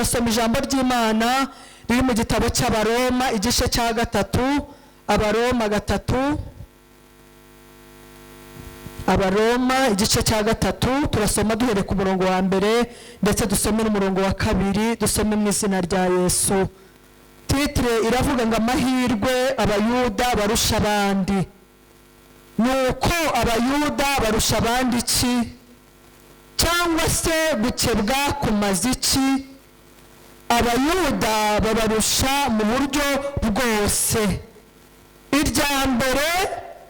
Turasoma ijambo ry'Imana riri mu gitabo cy'Abaroma, igice cya 3, Abaroma 3, Abaroma igice cya 3. Turasoma duhere ku murongo wa 1 ndetse dusome n'umurongo wa 2, dusome mu izina rya Yesu. Titre iravuga ngo amahirwe Abayuda barusha abandi. Nuko Abayuda barusha abandi iki? Cyangwa se gukebwa kumaze iki? Abayuda babarusha mu buryo bwose. Irya mbere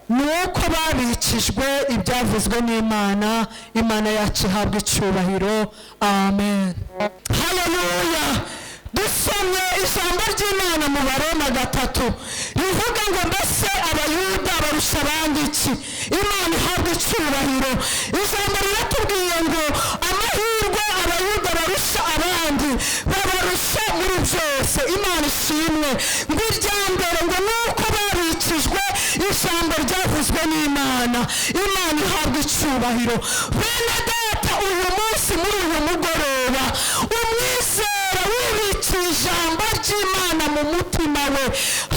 ni uko babikijwe ibyavuzwe n'Imana. Imana yacu ihabwa icyubahiro, amen. Haleluya. Dusomye ijambo ry'Imana mu Baroma 3 rivuga ngo mbese Abayuda barusha abandi iki? Imana ihabwa icyubahiro. Ijambo riratubwiye ngo amahirwe Abayuda barusha abandi, babarusha muri byose. Imana ishimwe. Ngo irya mbere ngo nuko babikijwe ijambo ryavuzwe n'Imana. Imana ihabwa icyubahiro. Bene data, uyu munsi muri uyu mugoroba, umwizera wibikiye ijambo ry'Imana mu mutima we,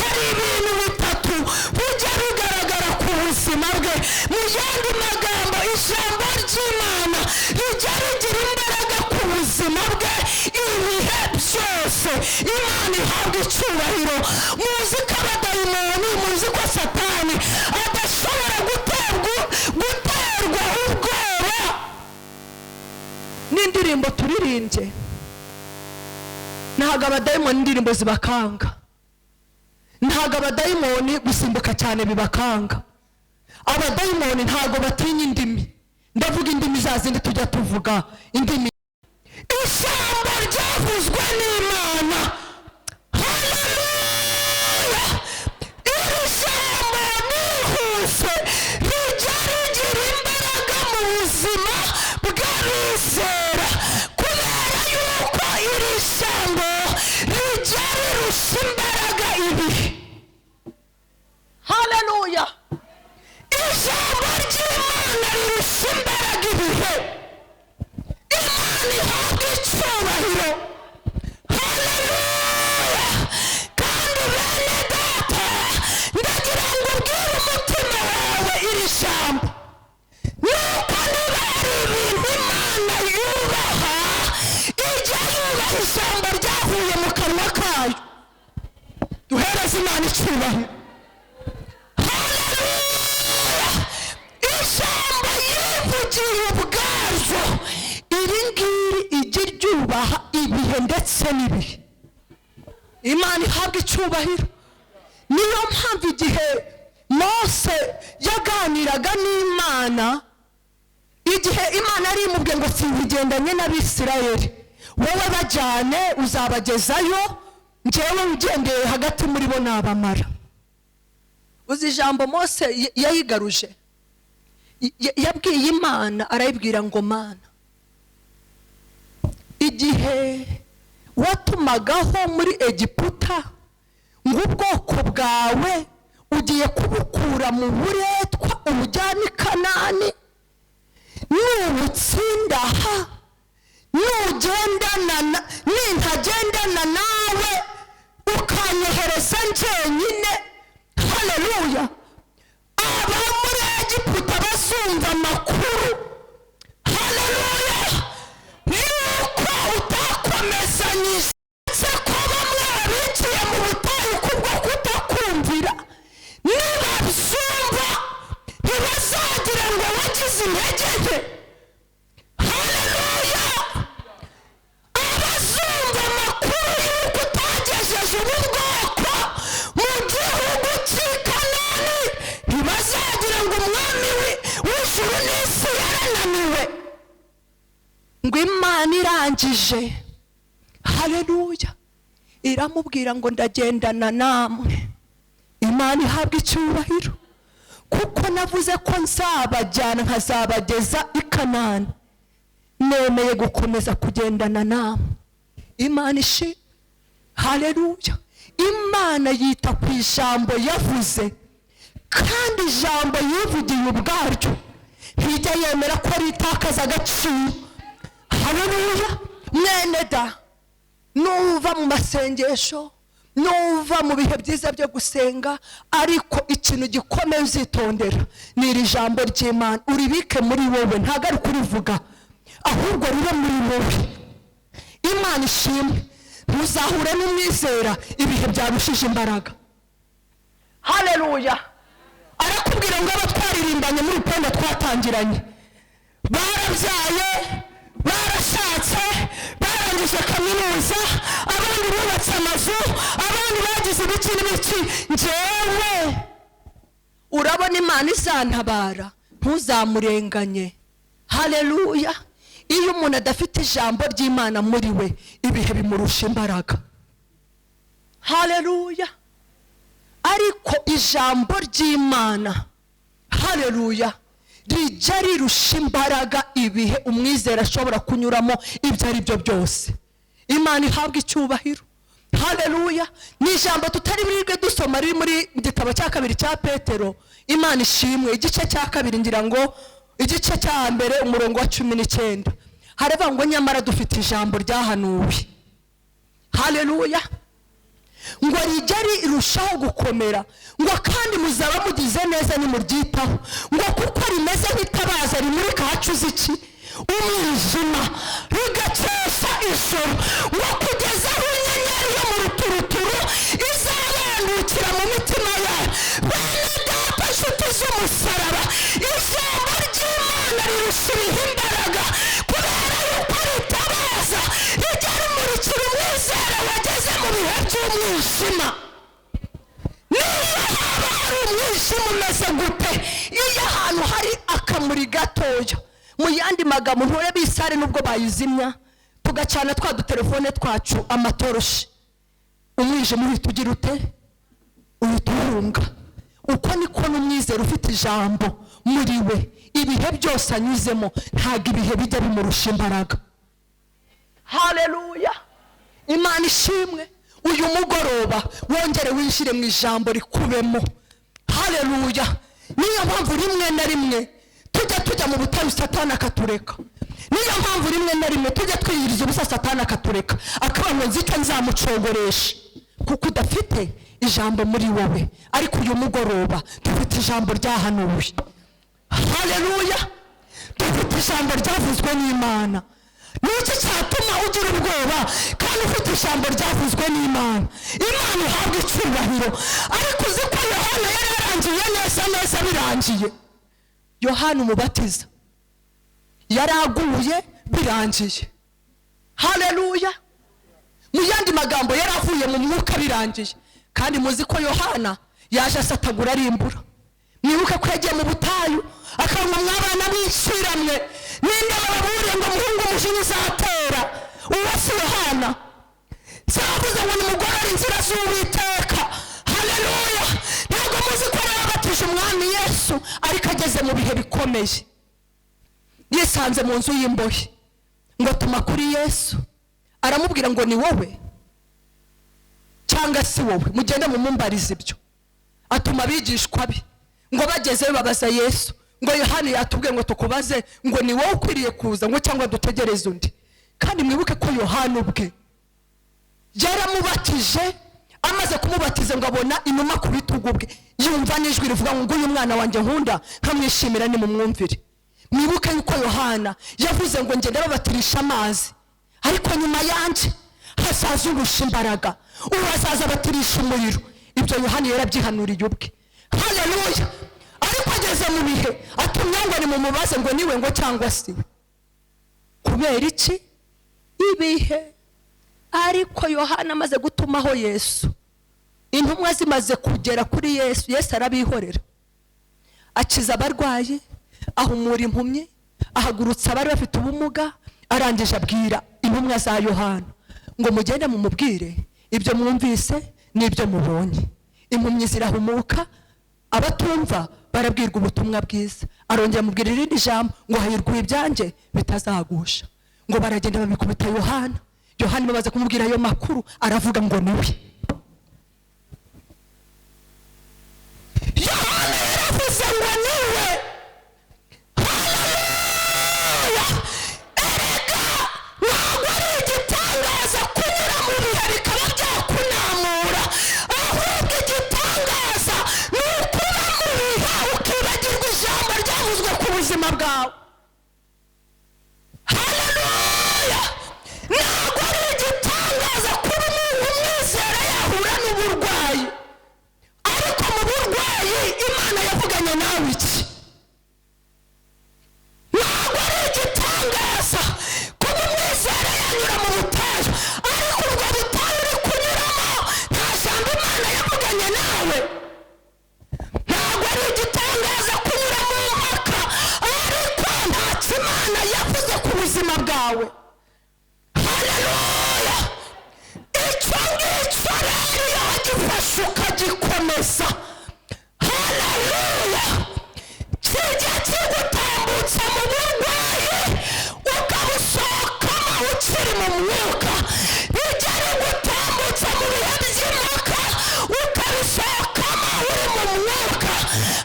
hari ibintu bitatu bijya bigaragara ku buzima bwe. Mu yandi magambo, ijambo ry'Imana rijya rigira imbaraga ku buzima bwe ibihe byose. Imana ihabwa icyubahiro. Muzi ko abadayimoni, muzi ko Satani adashobora guterwa ubwoba n'indirimbo turirimbye. Ntabwo abadayimoni indirimbo zibakanga, ntabwo abadayimoni gusimbuka cyane bibakanga. Abadayimoni ntabwo batinya indimi. Ndavuga indimi za zindi tujya tuvuga, indimi. Ijambo ryavuzwe n'Imana, haleluya. Iri jambo nihuse rijya rigira imbaraga mu buzima bw'abizera, kubera yuko iri jambo rijya rirusha imbaraga ibihe. Haleluya. Ijambo ry'Imana rirusha imbaraga ibihe. Imana ihabwa icyubahiro. Haleluya. Kandi bene data, ndagira ngo ubwire umutima wawe iri jambo, nuko niba hari ibintu Imana yubaha, ijya yubaha ijambo ryavuye mu kanwa kayo. Duhereze Imana icyubahiro. Haleluya. Ijambo yivugiye ubwaryo, iri ngiri ijya ryubaha ibihe ndetse n'ibihe. Imana ihabwa icyubahiro. Niyo mpamvu igihe Mose yaganiraga n'Imana, igihe Imana yari imubwiye ngo sinkigendanye n'Abisirayeli, wowe bajyane uzabagezayo, njyewe ugendeye hagati muri bo nabamara. Uzi ijambo Mose yayigaruje? Yabwiye Imana, arayibwira ngo Mana, igihe watumagaho muri Egiputa ngo ubwoko bwawe ugiye kubukura mu buretwa ubujyane i Kanani, nubutsinda aha, nugendana, nintagendana nawe ukanyohereza njyenyine, haleluya, aba muri Egiputa bazumva amakuru, haleluya, yuko utakomezanyije, ndetse ko bamwe babiciye mu butayu kubwo kutakumvira, nibabyumva ntibazagira ngo wagize intege nke. Haleluya. Abazumva amakuru y'uko utagejeje ubu bwoko mu gihugu cy'i Kanani ntibazagira ngo umwami w'ijuru n'isi yarananiwe. Ngo Imana irangije, haleluya, iramubwira ngo ndagendana namwe. Imana ihabwa icyubahiro, kuko navuze ko nzabajyana nkazabageza i Kanani, nemeye gukomeza kugendana namwe. Imana ishimwe. Haleluya. Imana yita ku ijambo yavuze, kandi ijambo yivugiye ubwaryo ntijya yemera ko ritakaza agaciro. Haleluya. Mwene da, Nuva mu masengesho, nuva mu bihe byiza byo gusenga, ariko ikintu gikomeye uzitondera ni iri jambo ry'Imana. Uribike muri wowe, ntabwo ari kurivuga, ahubwo ribe muri wowe. Imana ishimwe. Ntuzahure n'umwizera ibihe byarushije imbaraga. Haleluya. Arakubwira ngo abo twaririmbanye muri upendo twatangiranye barabyaye, barashatse, barangije kaminuza, abandi bubatse amazu, abandi bagize ibiki n'ibiki. Njyewe urabona Imana izantabara, ntuzamurenganye. Haleluya. Iyo umuntu adafite ijambo ry'Imana muri we, ibihe bimurusha imbaraga. Haleluya. Ariko ijambo ry'Imana, haleluya, rijya rirusha imbaraga ibihe umwizera ashobora kunyuramo ibyo ari byo byose. Imana ihabwa icyubahiro. Haleluya. Ni ijambo tutari burirwe dusoma, riri muri gitabo cya 2 cya Petero. Imana ishimwe. Igice cya 2, ngira ngo igice cya 1 umurongo wa 19, haravuga ngo nyamara dufite ijambo ryahanuwe. Haleluya. Ngo rijya rirushaho gukomera, ngo kandi muzaba mugize neza nimuryitaho, ngo kuko rimeze nk'itabaza rimurika hacuze iki umwijima, rigakesha ijoro, ngo kugeza aho inyenyeri yo mu ruturuturu izabandukira mu mitima yayo. Bene data, nshuti z'umusaraba, ijambo ry'Imana rirusha ibihe imbaraga, kubera yuko ritabaza rijya rimurikira umwizera wageze mu bihe by'umwijima. Niyo haba hari umwijima umeze gute, iyo ahantu hari akamuri gatoya, mu yandi magambo nturebe isare nubwo bayizimya tugacana twa dutelefone twacu amatoroshi, umwijima uhita ugira ute? Uhita uhunga. Uko niko n'umwizera ufite ijambo muri we, ibihe byose anyuzemo ntabwo ibihe bijya bimurusha imbaraga. Haleluya. Imana ishimwe. Uyu mugoroba wongere winjire mu ijambo rikubemo. Haleluya. Niyo mpamvu rimwe na rimwe tujya mu butayu Satani akatureka. Niyo mpamvu rimwe na rimwe tujya twiyiriza ubusa Satani akatureka, akaba ngo nzi icyo nzamucogoresha, kuko udafite ijambo muri wowe. Ariko uyu mugoroba dufite ijambo ryahanuwe. Haleluya. Dufite ijambo ryavuzwe n'Imana. Niki cyatuma ugira ubwoba kandi ufite ijambo ryavuzwe n'Imana? Imana ihabwa icyubahiro. Ariko uzi ko Yohana yari yarangiye neza neza birangiye. Yohana umubatiza yaraguye birangiye. Haleluya. Mu yandi magambo yaravuye mu mwuka birangiye. Kandi muzi ko Yohana yaje asatagura arimbura. Mwibuke ko yagiye mu butayu akabona mwabana b'ishiramwe, ninde bababuriye ngo muhungu umujinya uzatera? Uwo si Yohana. Cyavuze ngo nimugorore inzira z'Uwiteka. Haleluya. Ntabwo muzi ko yabatije umwami Yesu, ariko ageze mu bihe bikomeye yisanze mu nzu y'imbohe, ngo atuma kuri Yesu aramubwira ngo ni wowe cyangwa si wowe, mugende mumumbarize ibyo. Atuma abigishwa be ngo bagezeyo babaza Yesu ngo Yohana yatubwiye ngo tukubaze ngo ni wowe ukwiriye kuza, ngo cyangwa dutegereze undi. Kandi mwibuke ko Yohana ubwe yaramubatije, amaze kumubatiza ngo abona inuma ku bitugu bwe, yumva n'ijwi rivuga ngo nguyu mwana wanjye nkunda nkamwishimira, nimumwumvire. Mwibuke yuko Yohana yavuze ngo ngende babatirisha amazi, ariko nyuma yanjye hazaza urusha imbaraga, uwo azaza abatirisha umuriro. Ibyo Yohana yarabyihanuriye ubwe. Haleluya. Ariko ageze mu bihe atumye ngo nimumubaze ngo niwe ngo cyangwa si we. Kubera iki? Ibihe. Ariko Yohana amaze gutumaho Yesu, intumwa zimaze kugera kuri Yesu, Yesu arabihorera, akiza abarwayi, ahumura impumyi, ahagurutsa abari bafite ubumuga. Arangije abwira intumwa za Yohana ngo mugende mumubwire ibyo mwumvise n'ibyo mubonye. Impumyi zirahumuka, abatumva barabwirwa ubutumwa bwiza. Arongera amubwira irindi jambo ngo hahirwa ibyanjye bitazagusha. Ngo baragenda babikubita Yohana. Yohana babaza kumubwira ayo makuru, aravuga ngo niwe. Yohana yaravuze ngo niwe. Haleluya. Erega ntabwo ari igitangaza kunyura mu buzima bwawe. Haleluya! Ntabwo ari igitangaza kuba umuntu umwizera yahura n'uburwayi, ariko mu burwayi Imana yavuganye nawe iki? Ntabwo ari igitangaza kuba umwizera yanyura mu butayu, ariko ubwo butayu uri kunyuramo nta jambo Imana yavuganye nawe. Ntabwo ari igitangaza kunyura mu mpaka, ariko ntacyo Imana yavuze ku buzima bwawe. Haleluya! Icyo ngicyo rero iyo wagifashe ukagikomeza, haleluya, kijya kigutambutsa mu burwayi ukabusohokamo ukiri mu mwuka, bijya bigutambutsa mu bihe by'impaka ukabisohokamo uri mu mwuka.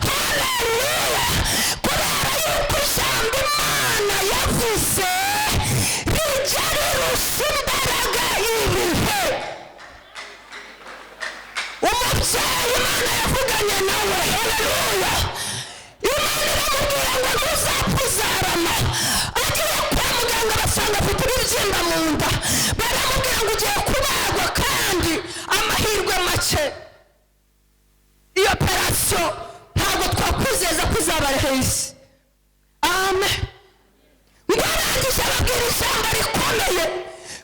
Haleluya! Kubera yuko ijambo Imana yavuze rijya rirusha imbaraga ibihe. Umubyeyi Imana yavuganye nawe, haleluya, Imana iramubwira ngo ntuzapfa uzarama. Agiye kwa muganga basanga afite ibibyimba mu nda, baramubwira ngo ugiye kubagwa kandi amahirwe make, iyo operasiyo ntabwo twakwizeza ko izaba rahisi. Amen. Ngo arangije ababwira ijambo rikomeye,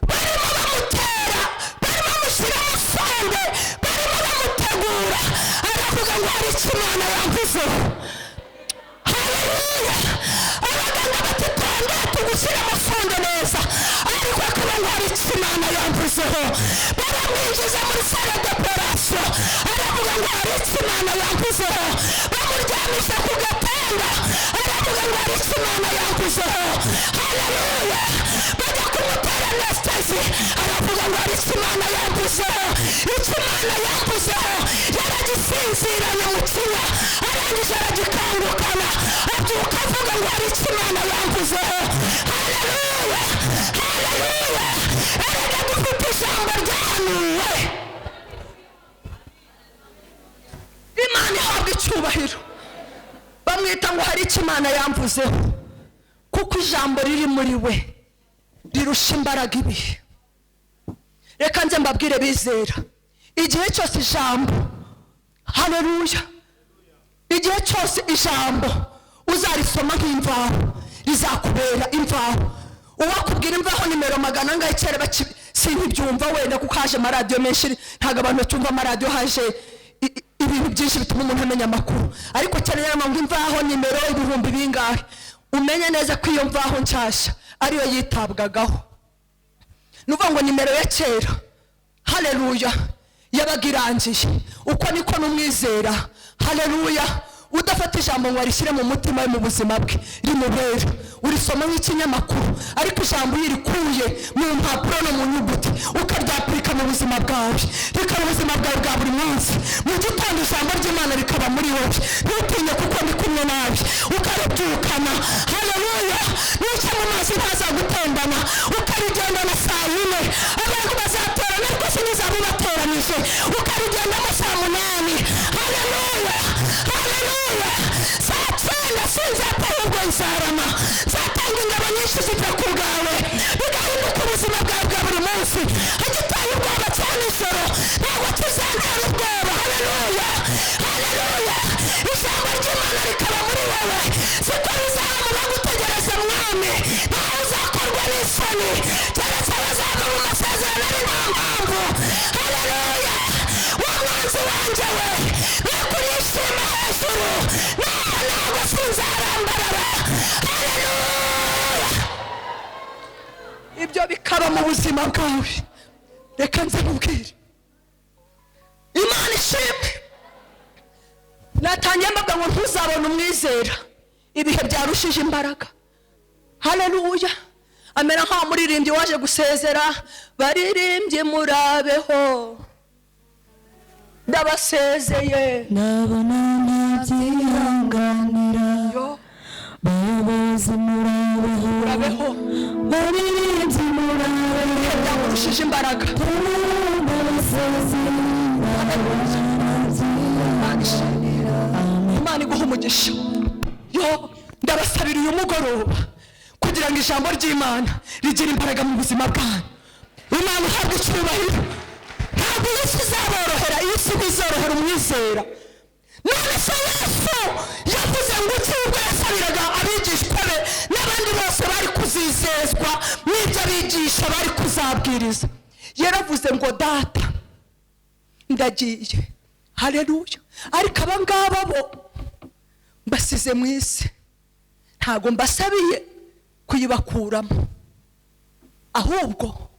barimo bamutera, barimo bamushyiramo sonde, barimo bamutegura, aravuga ngo hari icyo Imana yamvuzeho. Haleluya! Abaganga bati tonde tugushyiramo sonde neza, ariko akaba ngo hari icyo Imana yamvuzeho. Baramwinjiza muri salle d'operation, aravuga ngo hari icyo Imana yamvuzeho. Bamuryamisha ku gatanda, aravuga ngo hari icyo Imana yamvuzeho. Haleluya! Bajya kumutera anesthésie, aravuga ngo hari icyo Imana yamvuzeho. Icyo Imana yamvuzeho yaragisinziranye mu kinya, arangije aragikangukana, abyuka avuga ngo hari icyo Imana yamvuzeho. Haleluya! Haleluya! Erega dufite ijambo ryahanuwe. Imana ihabwa icyubahiro. Bamwita ngo hari icyo Imana yamvuzeho, kuko ijambo riri muri we rirusha imbaraga ibihe. Reka nze mbabwire bizera, igihe cyose ijambo, haleluya, igihe cyose ijambo uzarisoma nk'imvaho, rizakubera imvaho. Uwakubwira imvaho nimero magana angahe kera sinkibyumva wenda, kuko haje amaradiyo menshi, ntabwo abantu bacyumva amaradiyo, haje ibintu byinshi bituma umuntu amenya amakuru, ariko cyane ngo imvaho nimero ibihumbi bingahe, umenye neza ko iyo mvaho nshyashya ariyo yitabwagaho. Ni ukuvuga ngo nimero ya kera, haleluya, yabaga irangiye. Uko niko n'umwizera, haleluya, udafata ijambo ngo arishyire mu mutima we, mu buzima bwe rimubera, urisoma nk'ikinyamakuru, ariko ijambo iyo urikuye mu mpapuro no mu nyuguti ukaryapurika mu buzima bwawe, rikaba ubuzima bwawe bwa buri munsi. Mu gitondo ijambo ry'Imana rikaba muri wowe, ntutinye kuko ndi kumwe nawe, ukaribyukana. Haleluya! Nuca mu mazi ntazagutembana, ukarigendana saa 4, abantu bazaterana ariko sinizaba ubateranije, ukarigendamo saa 8. Haleluya! Haleluya! Saa 9 sinzapfa ahubwo nzarama, nzatanga ingabo nyinshi zipfa ku bwawe, bigahinduka ubuzima bwawe bwa buri munsi. Agitaye ubwoba cya nijoro ntabwo kizantera ubwoba. Haleluya! Haleluya! Ijambo ry'Imana rikaba muri wowe, siko rizaba mu bagutegereza mwami, ntawe uzakorwa n'isoni, keretse abazava mu masezerano ari nta mpamvu. Haleluya! Wa mwanzi wanjye we, nakurishima hejuru, naho ntabwo sinzarambarara. Haleluya! Ibyo bikaba mu buzima bwawe. Reka nze mubwire, Imana ishimwe. Natangiye mbavuga ngo ntuzabone umwizera ibihe byarushije imbaraga. Haleluya! Amera nka muririmbyi waje gusezera, baririmbye murabeho, ndabasezeye, ndabona ntabyihanganira, bayobozi murabeho, baririmbye murabeho, ibihe byamurushije imbaraga. Ndabasezeye, Imana iguha umugisha. Yo, ndabasabye. Ndabasabira uyu mugoroba kugira ngo ijambo ry'Imana rigire imbaraga mu buzima bwanyu. Imana ihabwe icyubahiro. Ntabwo iyi si izaborohera, iyi si ntizorohera umwizera. None se Yesu yavuze ngo iki ubwo yasabiraga abigishwa be n'abandi bose bari kuzizezwa n'ibyo abigisha bari kuzabwiriza? Yaravuze ngo data ndagiye, haleluya, ariko aba ngaba bo mbasize mu isi, ntabwo mbasabiye kuyibakuramo, ahubwo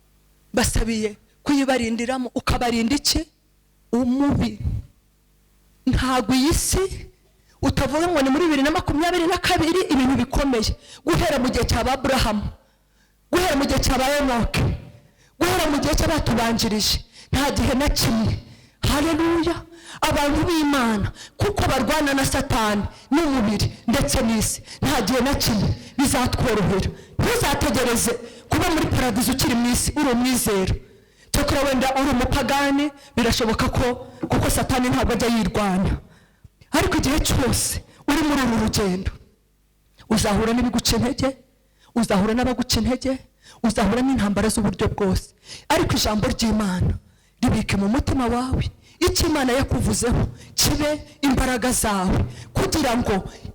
mbasabiye kuyibarindiramo. Ukabarinda iki? Umubi. Ntabwo iyi si utavuga ngo ni muri 2022 ibintu bikomeye, guhera mu gihe cya Aburahamu, guhera mu gihe cya Enoke, guhera mu gihe cy'abatubanjirije, nta gihe na kimwe, haleluya, abantu b'Imana kuko barwana na Satani n'umubiri ndetse n'isi, nta gihe na kimwe bizatworohera. Ntuzategereze kuba muri paradizo ukiri mu isi uri umwizera. Cyakora wenda uri umupagani birashoboka ko, kuko Satani ntabwo ajya yirwanya, ariko igihe cyose uri muri uru rugendo uzahura n'ibiguca intege, uzahura n'abaguca intege, uzahura n'intambara z'uburyo bwose. Ariko ijambo ry'Imana ribike mu mutima wawe, icyo Imana yakuvuzeho kibe imbaraga zawe, kugira ngo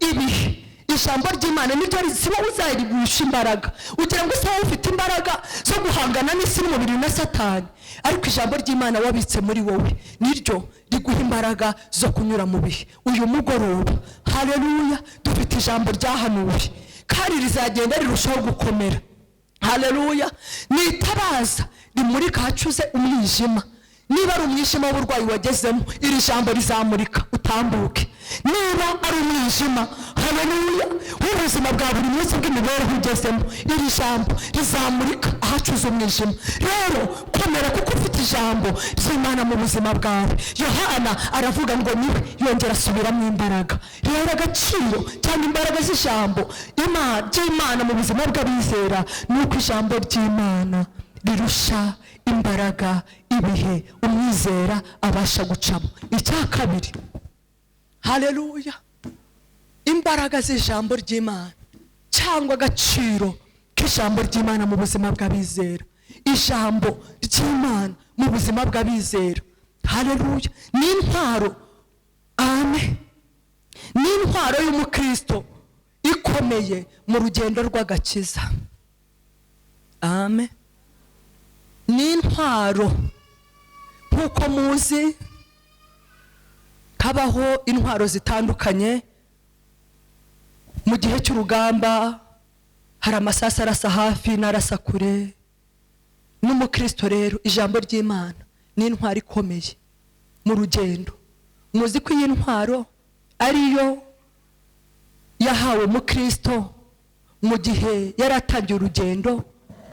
ibihe ijambo ry'Imana niryo siba uzarigurisha imbaraga, ugira ngo usabe ufite imbaraga zo guhangana n'isi n'umubiri na Satani, ariko ijambo ry'Imana wabitse muri wowe niryo riguha imbaraga zo kunyura mu bihe. Uyu mugoroba, haleluya, dufite ijambo ryahanuwe kandi rizagenda rirushaho gukomera, haleluya. Nitabaza rimurika hacuze umwijima. Niba ari umwijima w'uburwayi wagezemo, iri jambo rizamurika utambuke. Niba ari umwijima, haleluya, w'ubuzima bwa buri munsi bw'imibereho ugezemo, iri jambo rizamurika ahacuze umwijima. Rero komera kuko ufite ijambo ry'Imana mu buzima bwawe. Yohana aravuga ngo niwe yongera asubiramo imbaraga. Rero agaciro cyangwa imbaraga z'ijambo ry'Imana mu buzima bw'abizera ni uko ijambo ry'Imana rirusha imbaraga ibihe umwizera abasha gucamo. Icya kabiri, haleluya, imbaraga z'ijambo ry'Imana cyangwa agaciro k'ijambo ry'Imana mu buzima bw'abizera. Ijambo ry'Imana mu buzima bw'abizera, haleluya, ni intwaro, amen, ni intwaro y'umukristo ikomeye mu rugendo rw'agakiza, amen. Ni intwaro nk'uko muzi habaho intwaro zitandukanye mu gihe cy'urugamba. Hari amasasu arasa hafi n'arasa kure. N'umukristo rero ijambo ry'Imana ni intwaro ikomeye mu rugendo. Muzi ko iyi ntwaro ariyo yahawe umukristo mu gihe yari atangiye urugendo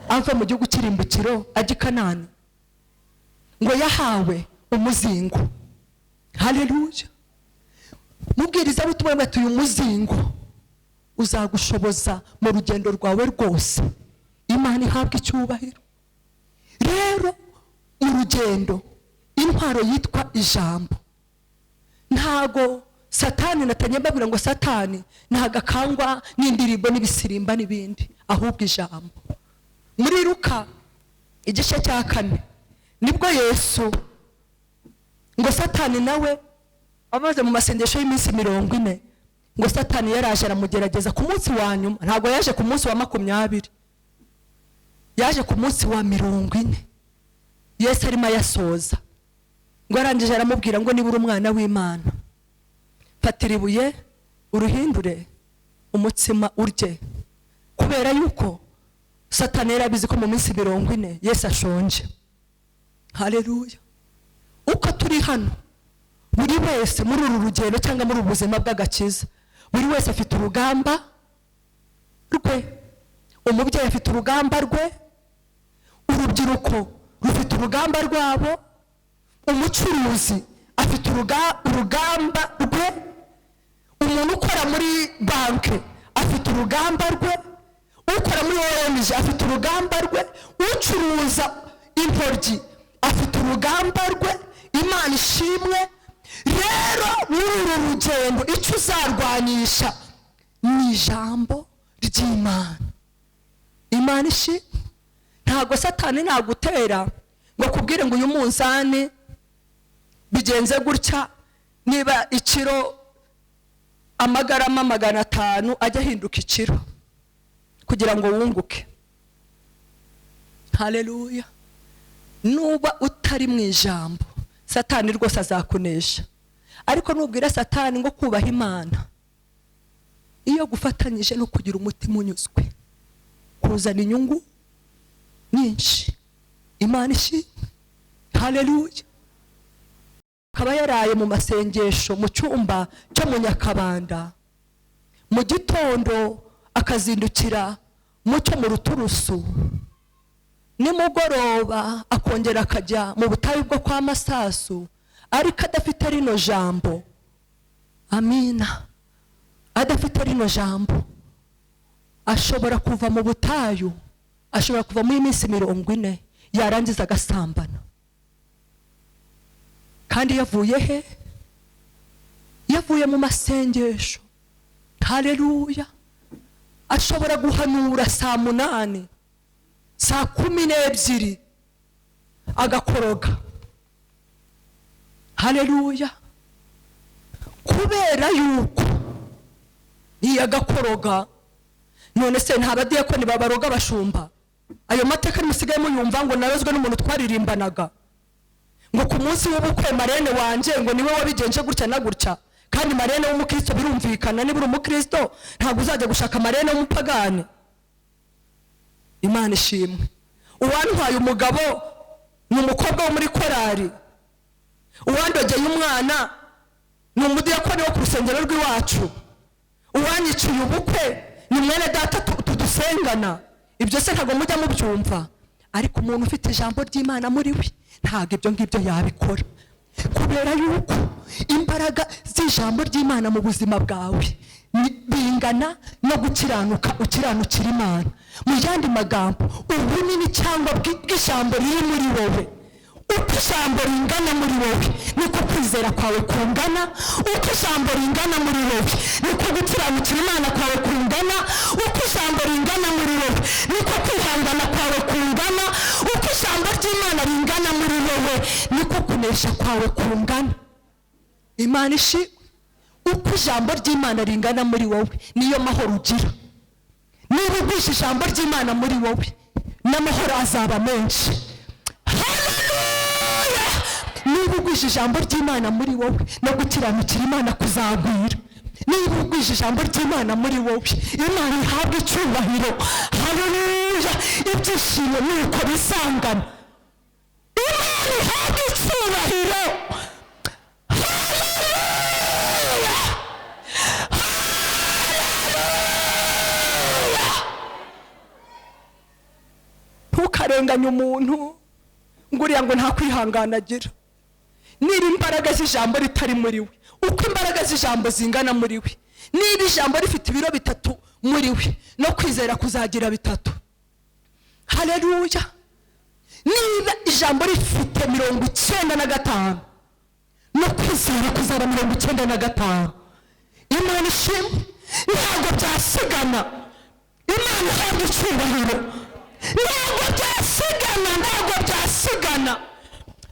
ava mu gihugu cy'irimbukiro ajya i Kanani, ngo yahawe umuzingo, haleluya. Mubwiriza butumwa ati uyu muzingo uzagushoboza mu rugendo rwawe rwose. Imana ihabwe icyubahiro. Rero urugendo, intwaro yitwa ijambo. Ntago Satani natanye mbabwira ngo Satani ntago akangwa n'indirimbo n'ibisirimba n'ibindi, ahubwo ijambo. Muri Luka igice cya 4 nibwo Yesu ngo Satani nawe amaze mu masengesho y'iminsi 40, ngo Satani yaraje aramugerageza ku munsi wa nyuma. Ntabwo yaje ku munsi wa 20, yaje ku munsi wa 40. Yesu arimo ayasoza, ngo arangije aramubwira ngo niba uri umwana w'Imana, fatira ibuye uruhindure umutsima urye. Kubera yuko Satani yarabizi ko mu minsi 40 Yesu ashonje, haleluya. Uko turi hano, buri wese muri uru rugendo cyangwa muri ubuzima bw'agakiza, buri wese afite urugamba rwe. Umubyeyi afite urugamba rwe, urubyiruko rufite urugamba rwabo, umucuruzi afite urugamba rwe, umuntu ukora muri banke afite urugamba rwe, ukora muri ONG afite urugamba rwe, ucuruza intoryi afite urugamba rwe. Imana ishimwe. Rero muri uru rugendo icyo uzarwanisha ni ijambo ry'Imana. Imana ishi ntago Satani nagutera ngo kubwire ngo uyu munzani bigenze gutya, niba ikiro amagarama 500 ajya ahinduka ikiro kugira ngo wunguke. Haleluya. Nuba utari mu ijambo, Satani rwose azakunesha. Ariko nubwira Satani ngo kubaha Imana iyo gufatanyije no kugira umutima unyuzwe kuzana inyungu nyinshi. Imana ishi. Haleluya. Akaba yaraye mu masengesho mu cyumba cyo mu Nyakabanda, mu gitondo akazindukira mu cyo mu Ruturusu, nimugoroba akongera akajya mu butayu bwo kwa Masasu, ariko adafite rino jambo. Amina. Adafite rino jambo ashobora kuva mu butayu, ashobora kuva mu iminsi 40 yarangiza agasambana. Kandi yavuye he? Yavuye mu masengesho. Haleluya. Ashobora guhanura saa 8, saa 12 agakoroga. Haleluya. Kubera yuko ntiyagakoroga. None se nta badiyakoni babaroga abashumba? Ayo mateka musigaye muyumva ngo narozwe n'umuntu twaririmbanaga, ngo ku munsi w'ubukwe marene wanje ngo niwe wabigenje gutya na gutya. Kandi marene w'umukristo birumvikana, niba uri umukristo ntabwo uzajya gushaka marene w'umupagani. Imana ishimwe. Uwantwaye umugabo ni umukobwa wo muri korari, uwandogeye umwana ni umudiyakoni wo ku rusengero rw'iwacu, uwanyiciye ubukwe ni mwene data tudusengana. Ibyo se ntabwo mujya mubyumva? Ariko umuntu ufite ijambo ry'Imana muri we ntabwo ibyo ngibyo yabikora, kubera yuko imbaraga z'ijambo ry'Imana mu buzima bwawe bingana no gukiranuka ukiranukira Imana. Mu yandi magambo, ubunini cyangwa bw'ijambo riri muri wowe, uko ijambo ringana muri wowe niko kwizera kwawe kungana, uko ijambo ringana muri wowe niko gukiranukira Imana kwawe kungana, uko ijambo ringana muri wowe niko kwihangana kwawe kungana, uko ijambo ry'Imana ringana muri wowe niko kunesha kwawe kungana. Imana ishi. Uko ijambo ry'Imana ringana muri wowe niyo mahoro ugira. Niba ugwisha ijambo ry'Imana muri wowe n'amahoro azaba menshi. Haleluya. Niba ugwisha ijambo ry'Imana muri wowe no gukiranukira Imana kuzagwira. Niba ugwisha ijambo ry'Imana muri wowe, Imana ihabwa icyubahiro. Haleluya. Ibyishimo nuko bisangana. Imana ihabwa icyubahiro. Haleluya. Haleluya. Ntukarenganye umuntu nguriya ngo nta kwihangana agira. Niba imbaraga z'ijambo ritari muri we, uko imbaraga z'ijambo zingana muri we, niba ijambo rifite ibiro 3 muri we, no kwizera kuzagira 3. Haleluya. Niba ijambo rifite 95 no kwizera kuzaba 95. Imana ishimwe. Ntabwo byasigana. Imana ihabwa icyubahiro. Ntabwo byasigana, ntabwo byasigana.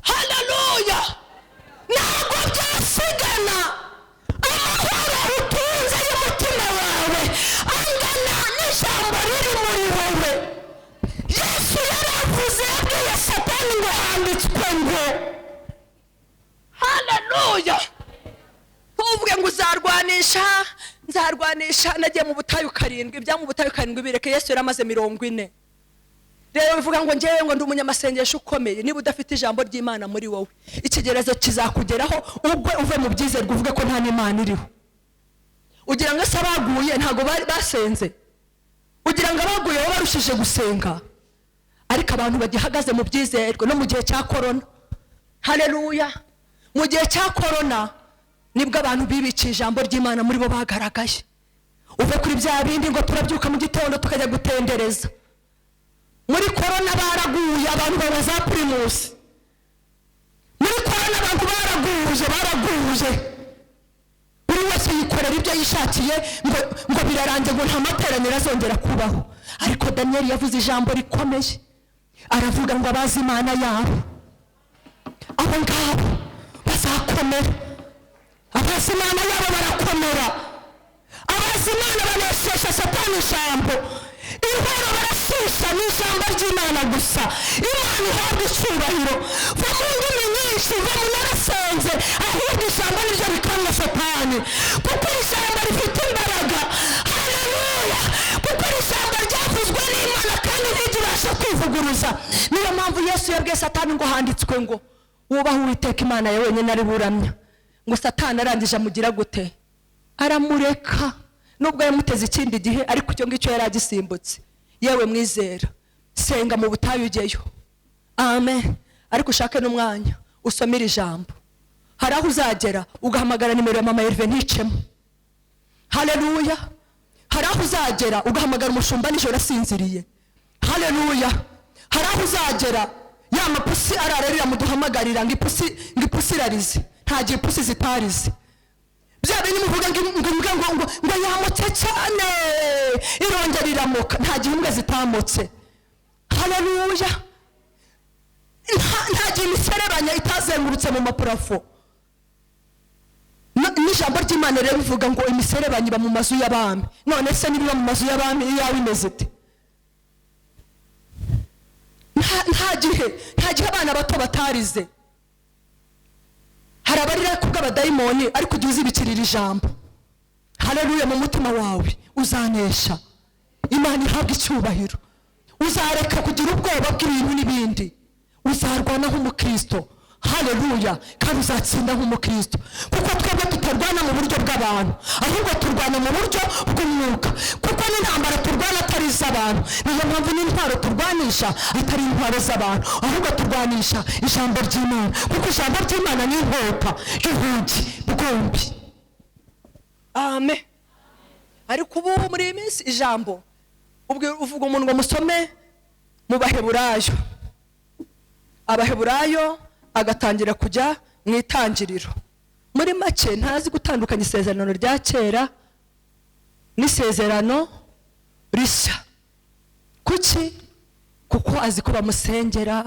Haleluya. Ntabwo byasigana. Amahoro utunze y'umutima wawe angana n'ijambo riri muri wowe. Yesu yaravuze, yabwiye Satani ngo handitswe ngo. Haleluya. Ntuvuge ngo uzarwanisha, nzarwanisha. Nagiye mu butayu 7, ibya mu butayu 7 bireke. Yesu yaramaze 40. Rero bivuga ngo ngewe ngo ndi umunyamasengesho ukomeye. Niba udafite ijambo ry'Imana muri wowe, ikigerezo kizakugeraho ubwo uve mu byizerwa uvuge ko nta n'Imana iriho. Ugira ngo se abaguye ntago bari basenze? Ugira ngo abaguye bo barushije gusenga? Ariko abantu bagihagaze mu byizerwa no mu gihe cya corona. Haleluya. Mu gihe cya corona nibwo abantu bibikiye ijambo ry'Imana muri bo bagaragaye. Uve kuri bya bindi ngo turabyuka mu gitondo tukajya gutendereza. Muri corona baraguye abantu baba za Primus. Muri corona abantu baraguye, baraguye. Buri wese yikorera yikorera ibyo yishakiye, ngo birarangiye, ngo nta materaniro azongera kubaho. Ariko Daniyeli yavuze ijambo rikomeye, aravuga ngo abazi Imana yabo abo ngabo bazakomera. Abazi Imana yabo barakomera, abazi Imana banesesha Satani ijambo, intwaro barashisha ni ijambo ry'Imana gusa. Imana ihabwa icyubahiro. Va mu ndimi nyinshi, va mu narasenze, ahubwo ijambo niryo rikamya Satani, kuko ijambo rifite imbaraga. Haleluya! Kuko ijambo ryavuzwe n'Imana kandi ntigibasha kwivuguruza. Niyo mpamvu Yesu yabwiye Satani ngo handitswe ngo wubahe Uwiteka Imana yawe wenyine ari buramya. Ngo Satani arangije amugira gute? Aramureka. Nubwo yamuteze ikindi gihe, ariko icyo ngicyo yari agisimbutse. Yewe mwizera, senga mu butayu ujyeyo, amen, ariko ushake n'umwanya usomere ijambo. Hari aho uzagera ugahamagara nimero ya mama Herve nticemo. Haleluya! Hari aho uzagera ugahamagara umushumba nijoro asinziriye. Haleluya! Hari aho uzagera ya mapusi arararira muduhamagarira ngo ipusi irarize, nta gihe ipusi zitarize. Bya bintu muvuga ngo imbwa ngo yamutse cyane irongera iramuka, nta gihe imbwa zitamutse. Haleluya! Nta gihe imiserebanya itazengurutse mu mapurafo. N'ijambo ry'Imana rero bivuga ngo imiserebanya iba mu mazu y'abami. None se niba mu mazu y'abami iyawe imeze ite? Nta gihe abana bato batarize. Hari abarira kubw'abadayimoni, ariko ujye uzibikirira ijambo. Haleluya! Mu mutima wawe uzanesha. Imana ihabwa icyubahiro. Uzareka kugira ubwoba bw'ibintu n'ibindi, uzarwana nk'umukristo. Haleluya! Kandi uzatsinda nk'umukristo, kuko twebwe tutarwana mu buryo bw'abantu, ahubwo turwana mu buryo bw'umwuka. Kuko n'intambara turwana atari iz'abantu, niyo mpamvu n'intwaro turwanisha atari intwaro z'abantu, ahubwo turwanisha ijambo ry'Imana, kuko ijambo ry'Imana ni inkota y'ubugi bwombi. Amen. Ariko ubu muri iyi minsi ijambo uvuga umuntu ngo musome mu Baheburayo, Abaheburayo agatangira kujya mu itangiriro. Muri make ntazi gutandukanya isezerano rya kera n'isezerano rishya. Kuki? Kuko azi ko bamusengera,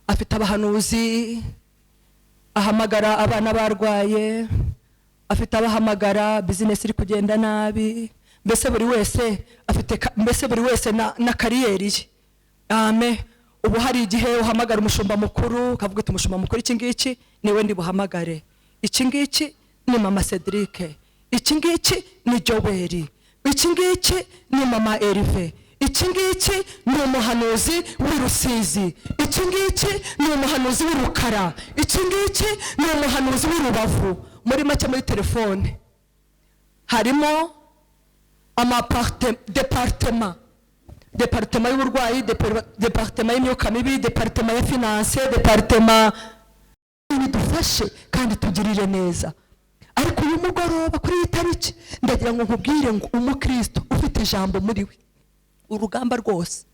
afite abahanuzi, ahamagara abana barwaye, afite abahamagara business iri kugenda nabi, mbese buri wese afite, mbese buri wese na kariyeri ye. Amen. Ubu hari igihe uhamagara umushumba mukuru ukavuga uti umushumba mukuru iki ngiki niwe ndi buhamagare, iki ngiki ni mama Cedric, iki ngiki ni Joel, iki ngiki ni mama Erive, iki ngiki ni umuhanuzi w'i Rusizi, iki ngiki ni umuhanuzi w'i Rukara, iki ngiki ni umuhanuzi w'i Rubavu. Muri make muri telefone harimo departement, departement y'uburwayi, departement y'imyuka mibi, departement ya finance, departement. Bidufashe kandi tugirire neza. Ariko uyu mugoroba kuri iyi tariki ndagira ngo nkubwire ngo umukristo ufite ijambo muri we, urugamba rwose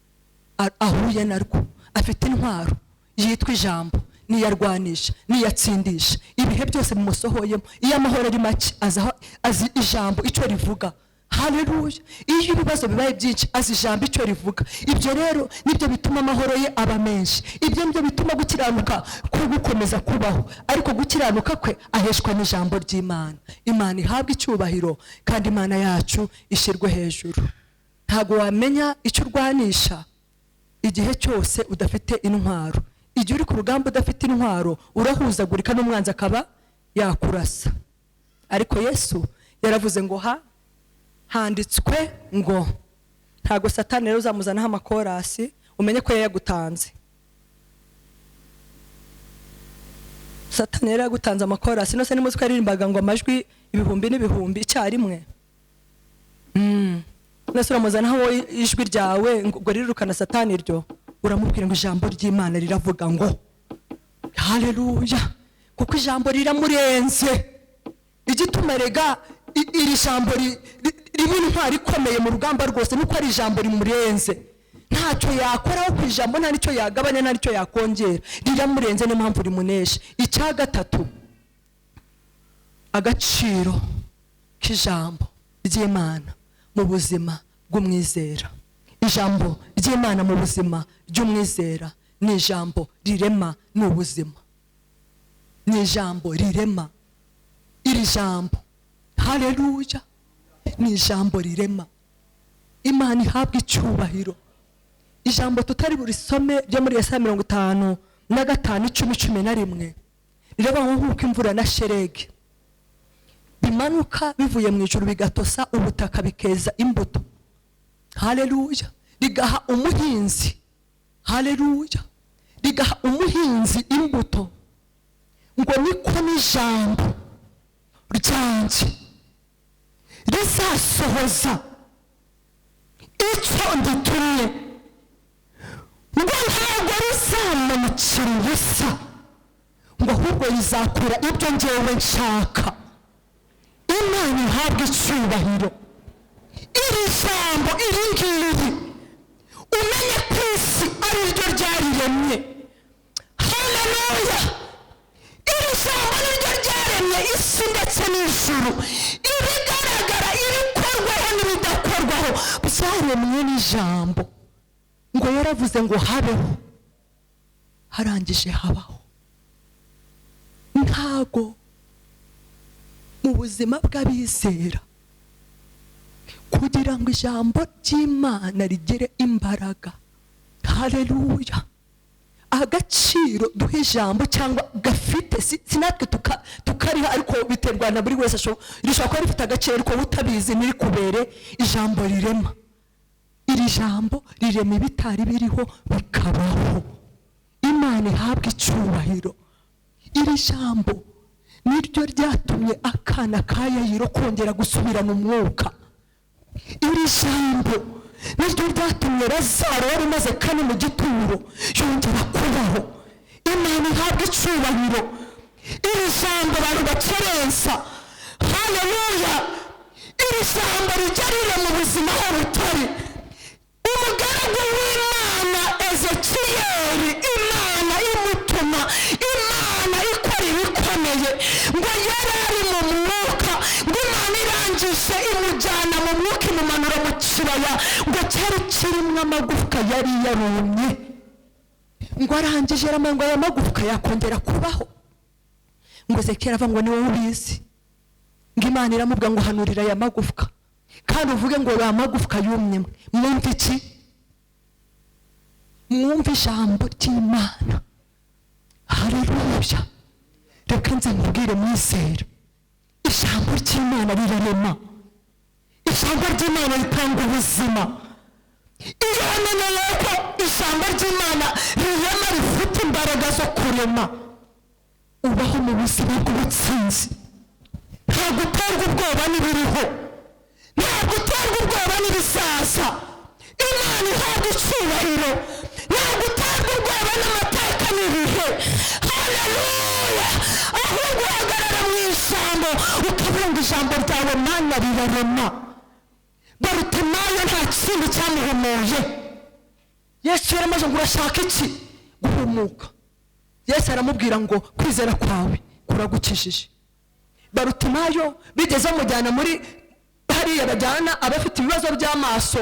ahuye narwo, afite intwaro yitwa ijambo, niyarwanisha, niyatsindisha ibihe byose bimusohoyemo. Iyo amahoro ari make azi ijambo icyo rivuga. Haleluya! Iyo ibibazo bibaye byinshi azi ijambo icyo rivuga. Ibyo rero nibyo bituma amahoro ye aba menshi, ibyo nibyo bituma gukiranuka kwe gukomeza kubaho. Ariko gukiranuka kwe aheshwa n'ijambo ry'Imana. Imana ihabwa icyubahiro kandi Imana yacu ishyirwe hejuru. Ntago wamenya icyo urwanisha igihe cyose udafite intwaro. Igihe uri ku rugamba udafite intwaro urahuzagurika n'umwanzi akaba yakurasa. Ariko Yesu yaravuze ngo handitswe ngo. Ntago Satani rero uzamuzanaho amakorasi, umenye ko yayagutanze. Satani rero yagutanze amakorasi. Nose nimuzi ko yaririmbaga ngo amajwi ibihumbi n'ibihumbi icyarimwe. Nose uramuzanaho ijwi ryawe ngo rirukana Satani iryo, uramubwira ngo ijambo ry'Imana riravuga ngo. Haleluya! Kuko ijambo riramurenze. Igituma rega iri jambo riba intwari ikomeye mu rugamba rwose nuko ari ijambo rimurenze. Ntacyo yakoraho ku ijambo, nta nicyo yagabanya, nta nicyo yakongera, riramurenze, niyo mpamvu rimunesha. Icya gatatu, agaciro K'ijambo ry'Imana mu buzima bw'umwizera. Ijambo ry'Imana mu buzima ry'umwizera ni ijambo rirema n'ubuzima, ni ijambo rirema. Iri jambo, haleluya, ni ijambo rirema. Imana ihabwa icyubahiro. Ijambo tutari burisome ryo muri Yesaya 55:10-11 riravuga ngo nk'uko imvura na sheregi bimanuka bivuye mu ijuru bigatosa ubutaka bikeza imbuto, haleluya, rigaha umuhinzi, haleluya, rigaha umuhinzi imbuto, ngo niko n'ijambo ryanjye rizasohoza icyo nditumye, ngo ntabwo rizamanukira ubusa, ngo ahubwo rizakora ibyo njyewe nshaka. Imana ihabwa icyubahiro. Iri jambo iri ngiri umenye ko isi ari ryo ryariremye, haleluya. Iri jambo ni ryo ryaremye isi ndetse n'ijuru, ibigaragara, ibikorwaho n'ibidakorwaho byaremwe n'ijambo. Ngo yaravuze ngo habeho, harangije habaho. Ntago mu buzima bw'abizera kugira ngo ijambo ry'Imana rigire imbaraga, haleluya, agaciro duha ijambo cyangwa gafite, si natwe tukariha, ariko biterwa na buri wese. Rishobora kuba rifite agaciro ariko utabizi ntirikubere ijambo rirema. Iri jambo rirema ibitari biriho bikabaho. Imana ihabwa icyubahiro. Iri jambo niryo ryatumye akana ka Yayiro kongera gusubirana umwuka. Iri jambo niryo ryatumye Lazaro wari umaze kane mu gituro yongera kubaho. Imana ihabwa icyubahiro. Iri jambo abantu bakerensa, haleluya, iri jambo rijya rirema ubuzima aho butari. Umugaragu w'Imana Ezekiyeli, Imana imutuma, Imana ikora ibikomeye, ngo yari ari mu mwuka, ngo Imana irangije imujyana mu mwuka imumanura mu kibaya, ngo cyari kirimo amagufwa yari yarumye, ngo arangije ngo aya magufwa yakongera kubaho. Ngo Ezekiyeli avuga ngo ni wowe ubizi, ngo Imana iramubwira ngo hanurira aya magufwa kandi uvuge ngo aya magufwa yumye. Mwumve iki? Mwumve ijambo ry'Imana, haleluya. Reka nze nkubwire mwizera, ijambo ry'Imana rirarema, ijambo ry'Imana ritanga ubuzima. Iyo wamenye yuko ijambo ry'Imana rirema, rifite imbaraga zo kurema, ubaho mu buzima bw'ubutsinzi. Ntabwo uterwa ubwoba n'ibiriho, ntabwo uterwa ubwoba n'ibizaza. Imana ihabwa icyubahiro. Ntabwo uterwa ubwoba n'amateka n'ibihe, haleluya, ahubwo uhagarara mu ijambo ukabunga ijambo ryawe Mana rirarema. Barutimayo nta kindi cyamuhumuye. Yesu yaramaze ngo urashaka iki? Guhumuka. Yesu aramubwira ngo kwizera kwawe kuragukijije. Barutimayo bigeze bamujyana muri hariya bajyana abafite ibibazo by'amaso,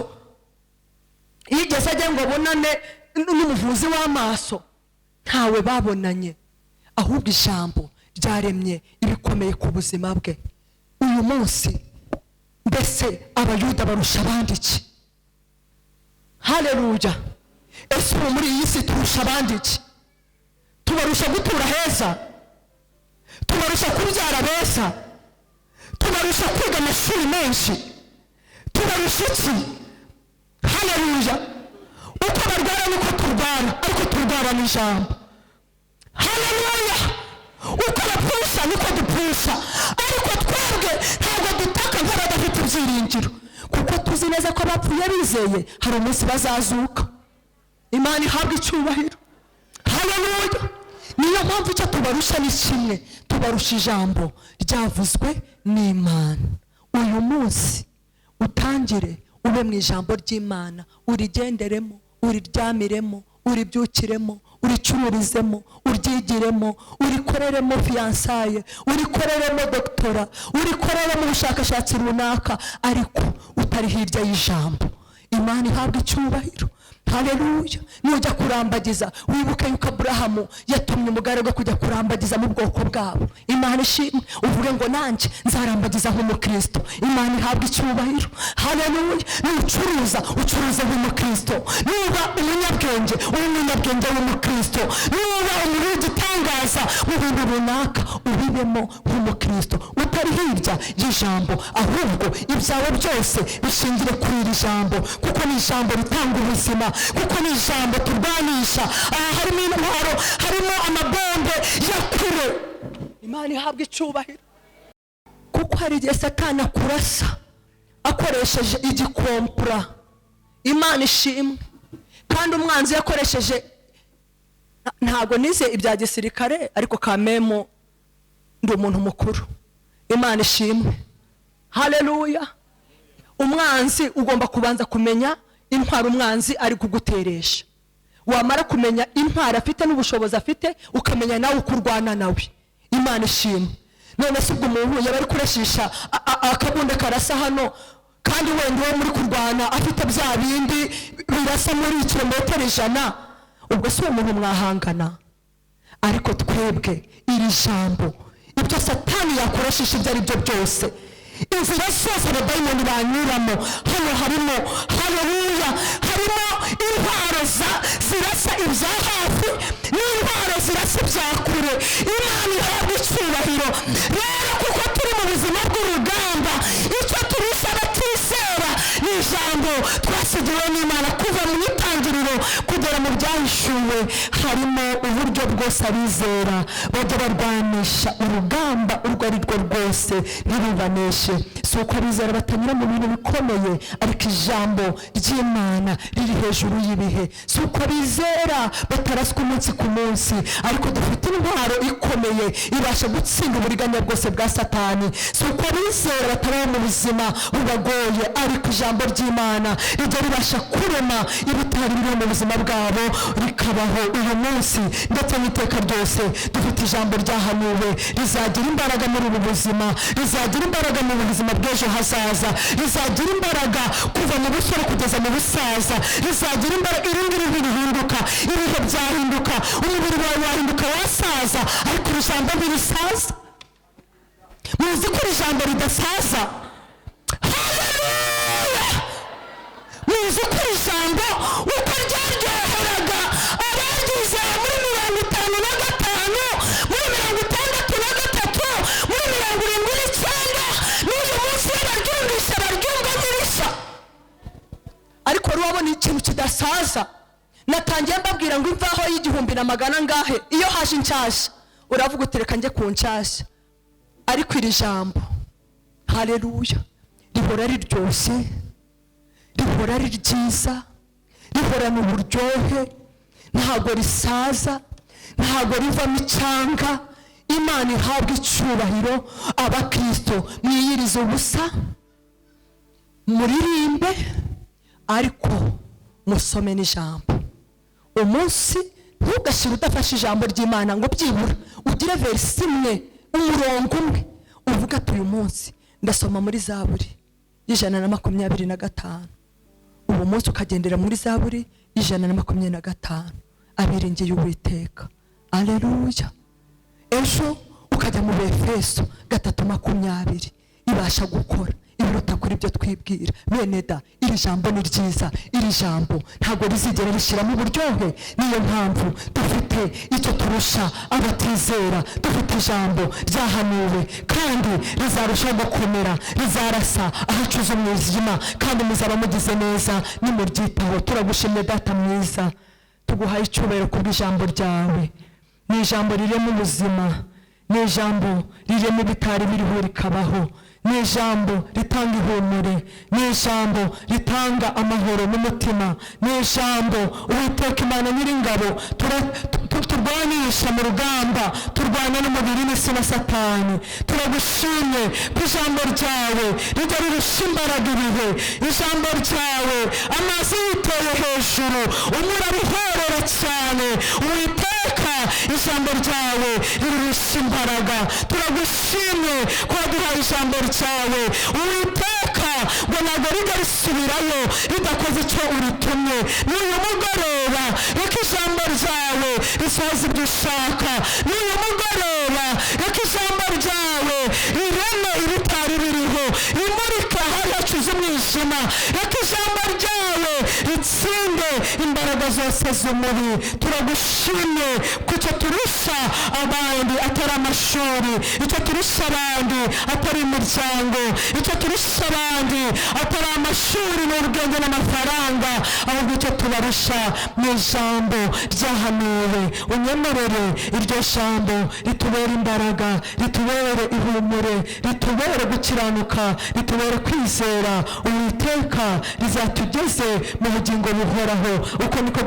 yigeze ajya ngo abonane n'umuvuzi w'amaso, ntawe babonanye, ahubwo ijambo ryaremye ibikomeye ku buzima bwe. Uyu munsi mbese Abayuda barusha abandi iki? Haleluya. Ese ubu muri iyi si turusha abandi iki? Tubarusha gutura heza, tubarusha kubyara beza, tubarusha kwiga amashuri menshi, tubarusha iki? Haleluya. Uko barwara niko turwara, ariko turwara n'ijambo. Haleluya. Uko bapfusha niko dupfusha, ariko twebwe ntabwo dutaka nk'abadafite ibyiringiro, kuko tuzi neza ko abapfuye bizeye hari umunsi bazazuka. Imana ihabwa icyubahiro. Haleluya. Niyo mpamvu icyo tubarusha ni kimwe, tubarusha ijambo ryavuzwe n'Imana. Uyu munsi utangire ube mu ijambo ry'Imana, urigenderemo, uriryamiremo, Uribyukiremo, uricururizemo, uryigiremo, urikoreremo fiançailles, urikoreremo doctorat, urikoreremo ubushakashatsi runaka, ariko utari hirya y'ijambo. Imana ihabwa icyubahiro. Haleluya! Nujya kurambagiza, wibuke yuko Aburahamu yatumye umugaragu kujya kurambagiza mu bwoko bwabo. Imana ishimwe. Uvuge ngo: "Nanjye nzarambagiza nk'umukristo." Imana ihabwa icyubahiro. Haleluya! Nucuruza, ucuruze nk'umukristo. Niba umunyabwenge, ube umunyabwenge w'umukristo. Niba umuntu w'igitangaza mu bintu runaka, ubibemo nk'umukristo, utari hirya y'ijambo, ahubwo ibyawe byose bishingire kuri iri jambo, kuko ni ijambo ritanga ubuzima, kuko ni ijambo turwanisha. Aha harimo intwaro, harimo amabombe ya kure. Imana ihabwa icyubahiro, kuko hari igihe Satani akurasa akoresheje igikompura. Imana ishimwe. Kandi umwanzi yakoresheje, ntabwo nize ibya gisirikare, ariko kamemo ndi umuntu mukuru. Imana ishimwe. Haleluya! Umwanzi, ugomba kubanza kumenya intwaro umwanzi ari kuguteresha. Wamara kumenya intwaro afite n'ubushobozi afite, ukamenya nawe uko urwana nawe. Imana ishimwe. None se ubwo umuntu yaba ari kurashisha akabunda karasa hano, kandi wenda uwo muri kurwana afite bya bindi birasa muri kilometero 100, ubwo si uwo muntu mwahangana? Ariko twebwe iri jambo, ibyo Satani yakorashisha ibyo ari byo byose, inzira zose abadayimoni banyuramo, hano harimo, haleluya, harimo intwaro zirasa ibya hafi n'intwaro zirasa ibya kure. Imana ihabwa icyubahiro. Rero kuko turi mu buzima bw'urugamba, icyo turusha abatizera ni ijambo twasigiwe n'Imana. Kuva mu itangiriro kugera mu Byahishuwe harimo uburyo bwose abizera bajya barwanisha urugamba urwo ari rwo rwose ntirubaneshe. Si uko abizera batanyura mu bintu bikomeye, ariko ijambo ry'Imana riri hejuru y'ibihe. Si uko abizera bataraswa umunsi ku munsi, ariko dufite intwaro ikomeye ibasha gutsinda uburiganya bwose bwa Satani. Si uko abizera batabaho mu buzima bubagoye, ariko ijambo ry'Imana rijya ribasha kurema ibitari biri mu buzima bwabo rikabaho uyu munsi ndetse n'iteka ryose. Dufite ijambo ryahanuwe rizagira imbaraga muri ubu buzima, rizagira imbaraga mu buzima bw'ejo hazaza, rizagira imbaraga kuva mu busore kugeza mu busaza, rizagira imbaraga. Iri ngiri ntirihinduka. Ibihe byahinduka, umubiri wawe wahinduka, wasaza, ariko iri jambo ntirisaza. Muzi ko iri jambo ridasaza? Haleluya! Muzi ko iri jambo uko ryaryoheraga abaryizeye muri 55, muri 63, muri 79, n'uyu munsi iyo baryumvise baryumva nk'irishya? Ariko wari wabona ikintu kidasaza? Natangiye mbabwira ngo imvaho y'igihumbi na magana angahe, iyo haje inshyashya uravuga uti: "Reka njye ku nshyashya." Ariko iri jambo, haleluya, rihora riryoshye, rihora ari ryiza, rihorana uburyohe, ntabwo risaza, ntabwo rivamo icyanga. Imana ihabwa icyubahiro. Abakristo, mwiyirize ubusa, muririmbe, ariko musome n'ijambo. Umunsi ntugashyire udafashe ijambo ry'Imana, ngo byibura ugire verisi imwe, umurongo umwe, uvuga ati: "Uyu munsi ndasoma muri Zaburi y'125." Uwo munsi ukagendera muri Zaburi y'125, abiringiye Uwiteka. Aleluya! Ejo ukajya mu Befeso 3:20, ibasha gukora ibiruta kuri ibyo twibwira. Bene da, iri jambo ni ryiza, iri jambo ntabwo rizigera rishyiramo uburyohe. Niyo mpamvu dufite icyo turusha abatizera. Dufite ijambo ryahanuwe kandi rizarushaho gukomera, rizarasa ahacuze umwijima, kandi muzaba mugize neza nimuryitaho. Turagushimye, Data mwiza, tuguhaye icyubahiro kubw'ijambo ryawe. Ni ijambo rirema ubuzima, ni ijambo rirema ibitari biriho rikabaho, ni ijambo ritanga ihumure, ni ijambo ritanga amahoro n'umutima, ni ijambo, Uwiteka Imana Nyiringabo. Turwanisha mu rugamba, turwana n'umubiri n'isi na Satani. Turagushimye ko ijambo ryawe rijya rirusha imbaraga ibihe. Ijambo ryawe, amazi yiteye hejuru, umuraba uhorera cyane, Uwiteka, ijambo ryawe rirusha imbaraga. Turagushimye ko waduhaye ijambo ryawe, Uwiteka, ngo ntabwo rijya risubirayo ridakoze icyo uritumye. N'uyu mugoroba, reka ijambo ryawe risohoze ibyo ushaka. N'uyu mugoroba, reka ijambo ryawe rireme ibitari biriho, rimurike ahari hacuze umwijima. Reka ijambo ryawe ritsinde imbaraga zose z'umubi. Turagushimye ko icyo turusha abandi atari amashuri, icyo turusha abandi atari imiryango, icyo turusha abandi atari amashuri n'ubwenge n'amafaranga, ahubwo icyo tubarusha ni ijambo ryahanuwe. Unyemerere iryo jambo ritubere imbaraga, ritubere ihumure, ritubere gukiranuka, ritubere kwizera. Uwiteka, rizatugeze mu bugingo buhoraho. Uko niko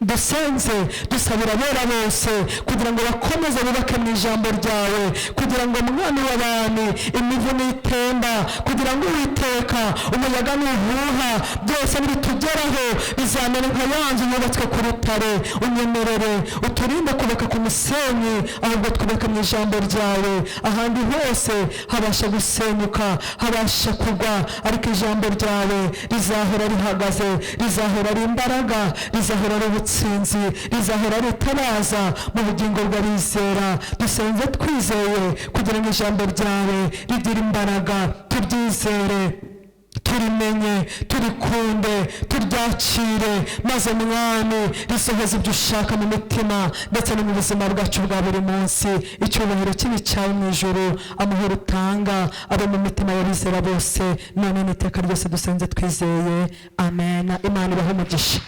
dusenze, dusabira abera bose kugira ngo bakomeze bubake mu ijambo ryawe, kugira ngo, Mwami w'abami, imivu nitemba, kugira ngo, Uwiteka, umuyaga nuhuha, byose nibitugeraho bizamera nka ya nzu yubatswe ku rutare. Unyemerere uturinde kubaka ku musenyi, ahubwo twubake mu ijambo ryawe. Ahandi hose habasha gusenyuka, habasha kugwa, ariko ijambo ryawe rizahora rihagaze, rizahora ari imbaraga, rizahora ari ubutsinzi, rizahora ritabaza mu bugingo bw'abizera. Dusenze twizeye kugira ngo ijambo ryawe rigire imbaraga, turyizere, turimenye, turikunde, turyakire, maze, Mwami, risohoze ibyo ushaka mu mitima ndetse no mu buzima bwacu bwa buri munsi. Icyubahiro kibe icyawe mu ijuru, amahoro utanga abe mu mitima y'abizera bose, none n'iteka ryose. Dusenze twizeye, amen. Imana ibahe umugisha.